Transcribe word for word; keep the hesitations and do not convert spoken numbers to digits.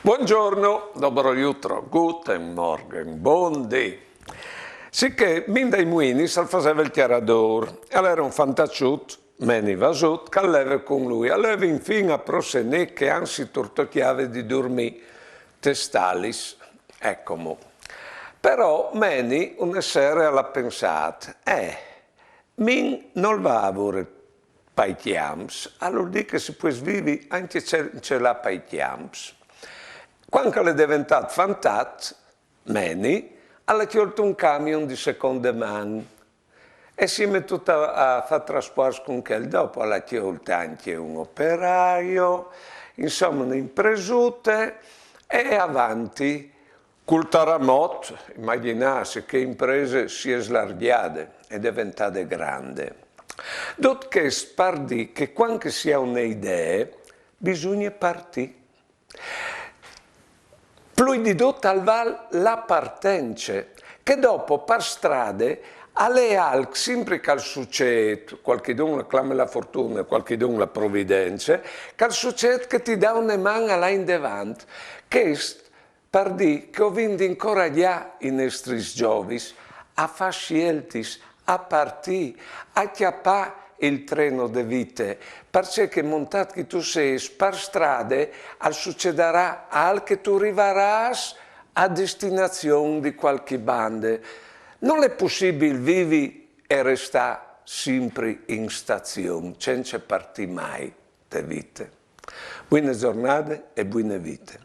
Buongiorno, dobro jutro, guten Morgen, bundì. Sicché Min dai Muinis al faseva il cjaradôr, al era un fantaçut, Meni Vasut, che al leve cun lui, al leve infin a Prossenê che ansi turtocjave di durmî tes stalis, eccomu. Però Meni une sere al à pensât: eh, Min nol va a vore pai cjamps, alore dîs che si pues vivi ancje ce, ce là pai cjamps. Cuant che al è deventât fantat, Meni al à cjolt un camion di seconde man e si è metût a, a fâ trasports cun chel. Dopo al à cjolt ancje un operaio, insome une impresute e avanti. Cul taramot, imagjinâsi che imprese si è slargjade, e deventade grande. Dut chest par dî che cuant che si à une idee, bisugne partî. Plui di dut al vâl la partence, che dopo par strade al è alc, simpri che al sucêt, cualchidun al clame la fortune, cualchidun la providence, che al sucêt che ti da une man a lâ indevant. Chest par dî che o vin di incoragjâ i nestris zovins a fâ sieltis, a partî, a cjapâ il treno de vite, parcè che, montât che tu sês, par strade al sucedarà alc che tu rivarâs a destinazion di cualchi bande. Nol è pussibil vivi e restâ simpri in stazion, cence partî mai de vite. Buine zornade e buine vite.